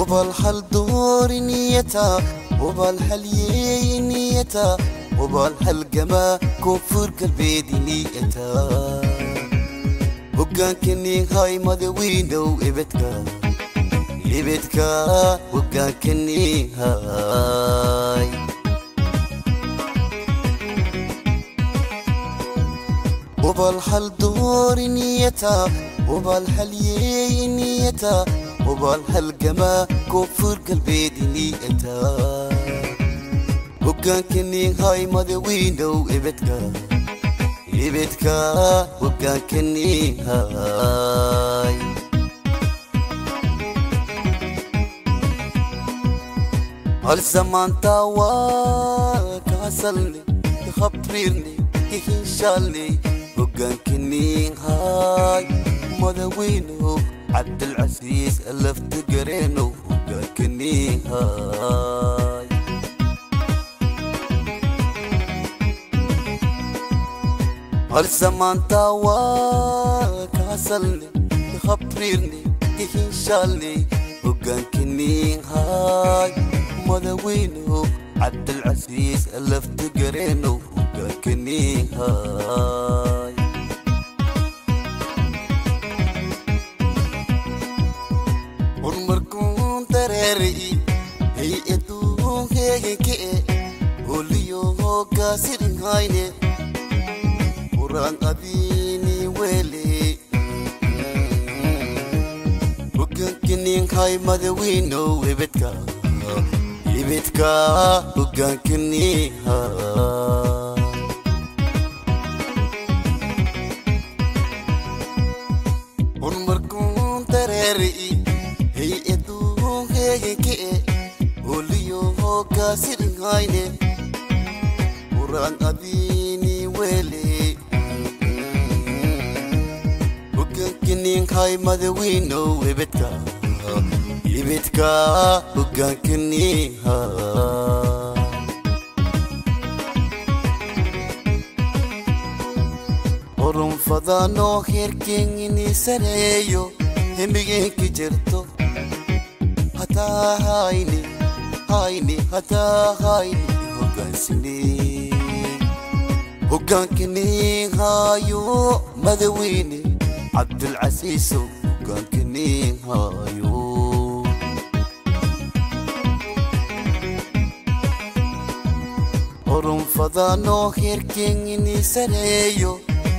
Hubal hal dooriniyata hubal hal yeyniyata hubal hal gama koonfur galbeediniyata hogaankani hay madawiinow ebedka ebedka hogaankani hay hubal hal dooriniyata hubal hal yeyniyata hubal hal gama koonfur galbeediniyata hogaankani hay madawiinow ebedka ebedka hogaankani hay hal zamaanta waa kahasalni khabriirni kihinshalni hogaankani hay madawiinow Cabdilcasiis laftigareenow hogaankani hay hal zamaanta waa kahasalni khabriirni kihinshalni hogaankani hay madawiinow Cabdilcasiis laftigareenow hogaankani hay horumarkuun dareeray hay-aduun heeganka e holiyo hoggaasirin hayne quraan adiini weele hogaankinin hay madawiinow ebedka ebedka hogaankani hay horumarkuun dareeray hay-aduun heeganka e holiyo hoggaasirin hayne quraan adiini weele hogaankinin hay madawiinow ebedka ebedka hogaankani hay horunfadaanoo heerkeengini sareeyo hemigeenki jirto hataa hayni hayni hataa hayni hogaansini hogaankani hayo madawiine Cabdilcasiisow hogaankani hayo horunfadaanoo heerkeengini sareeyo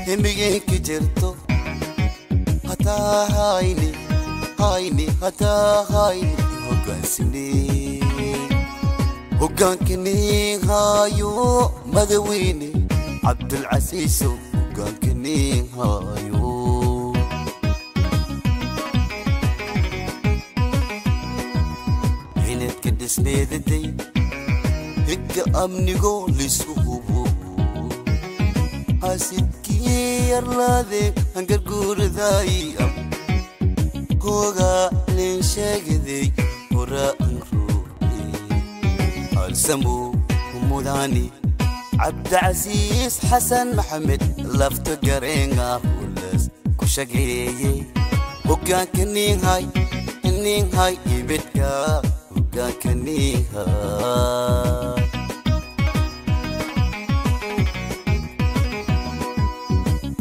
hemigeenki jirto hataa hayni hayni hataa hayni hogaansini hogaankani hayo madawiine Cabdilcasiisow hogaankani hayo hinadka dhisneedaday higga amnigo lisu hubo hasidkii yarlaade hangarguuradaay hoogaa leen sheegaday horaan ruuxi halsamo mudani Cabdicasiis Xasan Maxamed lafta gareenga hulas ku shageeyey hogaankani hay nin hay ebedka hogaankani hay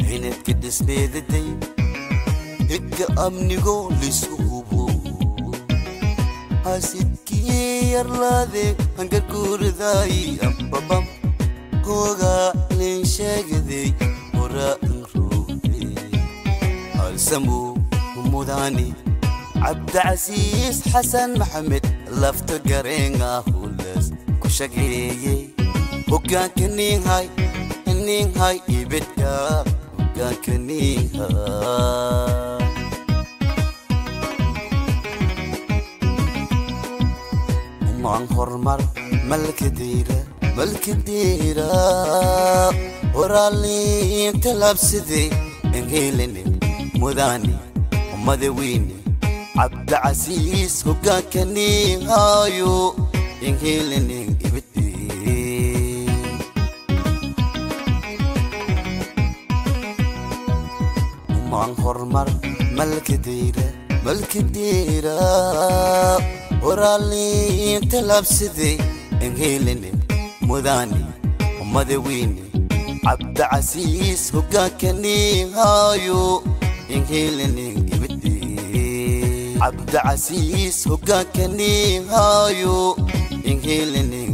hinadka dhisneedaday higga amnigo lisu hubo hasidkii yarlaade hangarguuradaay ambabam hoogaa leen sheegaday horaan ruuxi halsamo mudani Cabdicasiis Xasan Maxamed lafta gareenga hulas ku shageeyey hogaankani hay nin hay ebedka hogaankani hay umaan horumar malkadiira malkadiira horaalliinta labsiday engeelene mudani madawiine Cabdicasiis hogaankani hayo engeelene ebedde umaan horumar malkadiira Malkidira horaalin talabsidey enhelene mudane madaweyne Cabdicasiis hogaankani haayo enhelene ibide. Cabdicasiis hogaankani haayo enhelene.